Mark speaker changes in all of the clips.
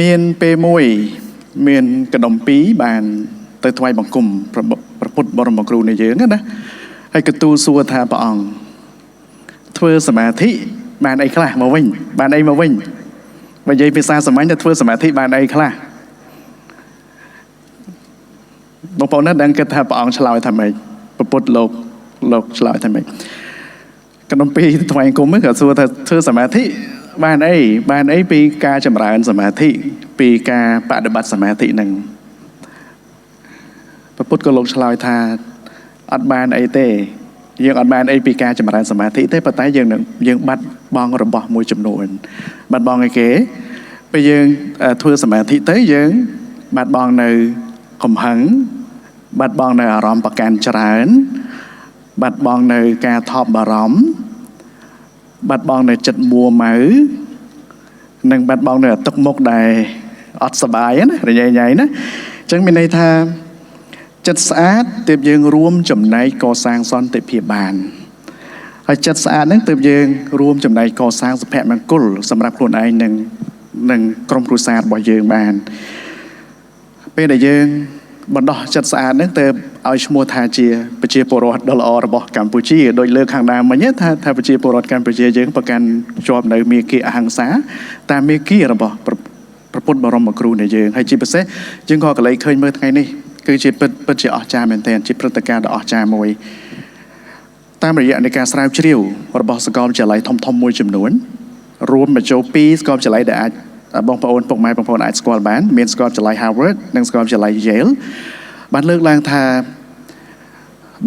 Speaker 1: មានពេលមួយមានកដុំពីរបានទៅថ្វាយបង្គំព្រះពុទ្ធបរមគ្រូនៃយើងណាហើយក៏ទូលសួរថាព្រះអង្គធ្វើសមាធិបានអីខ្លះមកវិញបានអីមកវិញបើនិយាយភាសាសាមញ្ញទៅធ្វើសមាធិបានអីខ្លះបងប្អូនណាដឹងគិតថាព្រះអង្គឆ្លើយថាម៉េចព្រះពុទ្ធលោកឆ្លើយថាម៉េចកដុំពីរថ្វាយបង្គំក៏សួរថាធ្វើសមាធិបានអីបានអីពីការចម្រើនសមាធិពីការបដិបត្តិសមាធិនឹងព្រះពុទ្ធក៏លោកឆ្លើយថាអត់បានអីទេយើងអត់បានអីពីការចម្រើនសមាធិទេប៉ុន្តែយើងនឹងយើងបាត់បង់របស់មួយចំនួនបាត់បង់អីគេពេលយើងធ្វើសមាធិទៅយើងបាត់បង់នៅកំហឹងបាត់បង់នៅអារម្មណ៍ប្រកាន់ច្រើនបាត់បង់នៅការថប់បារម្ភបាត់បង់នៅចិត្តមួម៉ៅនិងបាត់បង់នៅទឹកមុខដែលអត់សប្បាយណារញ៉េញ៉ៃណាអញ្ចឹងមានន័យថាចិត្តស្អាតទើបយើងរួមចំណែកកសាងសន្តិភាពបានហើយចិត្តស្អាតហ្នឹងទើបយើងរួមចំណែកកសាងសុភមង្គលសម្រាប់ខ្លួនឯងនិងក្រុមគ្រួសាររបស់យើងបានពេលដែលយើងបណ្ដោះចិត្តស្អាតហ្នឹងទើបឲ្យឈ្មោះថាជាប្រជាពលរដ្ឋដ៏ល្អរបស់កម្ពុជាដោយលើកខាងដើមមិញថាប្រជាពលរដ្ឋកម្ពុជាយើងប្រកាន់ជាប់នៅមាគ៌ាអហិង្សាតាមមាគ៌ារបស់ព្រះពុទ្ធបរមគ្រូនៃយើងហើយជាពិសេសយើងក៏កលែងឃើញមើលថ្ងៃនេះគឺជាពិតជាអស្ចារ្យមែនទែនជាព្រឹត្តិការណ៍ដ៏អស្ចារ្យមួយតាមរយៈនៃការស្រាវជ្រាវរបស់សាកលវិទ្យាល័យធំៗមួយចំនួនរួមបញ្ចូលពីរសាកលវិទ្យាល័យដែលអាចបងប្អូនពុកម៉ែបងប្អូនអាចស្គាល់បានមានសាកលវិទ្យាល័យ Harvard និងសាកលវិទ្យាល័យ Yale បានលើកឡើងថា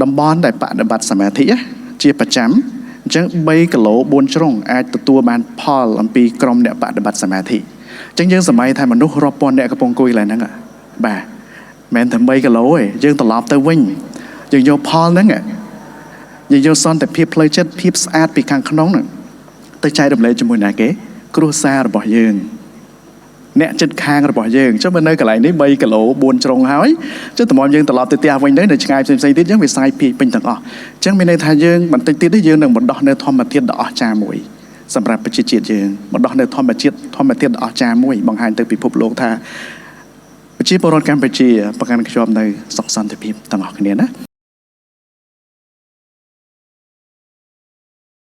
Speaker 1: តំបន់ដែលបដិបត្តិសមាធិជាប្រចាំអញ្ចឹង3គីឡូ4ជ្រុងអាចទទួលបានផលអំពីក្រុមអ្នកបដិបត្តិសមាធិអញ្ចឹងយើងសម័យថាមនុស្សរាប់ពាន់អ្នកកំពុងអង្គុយកន្លែងហ្នឹងបាទមិនតែ3គីឡូទេយើងត្រឡប់ទៅវិញយើងយកផលហ្នឹងយើងយកសន្តិភាពផ្លូវចិត្តភាពស្អាតពីខាងក្នុងហ្នឹងទៅចែករំលែកជាមួយណាគេគ្រួសាររបស់យើងអ្នកចិត្តខាងរបស់យើងចុះបើនៅកន្លែងនេះ3គីឡូ4ជ្រុងហើយចុះតម្រាំយើងត្រឡប់ទៅផ្ទះវិញទៅនៅឆ្ងាយផ្សេងៗទៀតអញ្ចឹងវាសាយភាយពេញទាំងអស់អញ្ចឹងមានន័យថាយើងបន្តិចទៀតនេះយើងនឹងបណ្ដោះនៅធម្មជាតិដ៏អស្ចារ្យមួយសម្រាប់ប្រជាជាតិយើងបណ្ដោះនៅធម្មជាតិដ៏អស្ចារ្យមួយបង្ហាញទៅពិភពលោកថាប្រជាពលរដ្ឋកម្ពុជាប្រកាន់ខ្ជាប់នៅសុខសន្តិភាពទាំងអស់គ្នាណា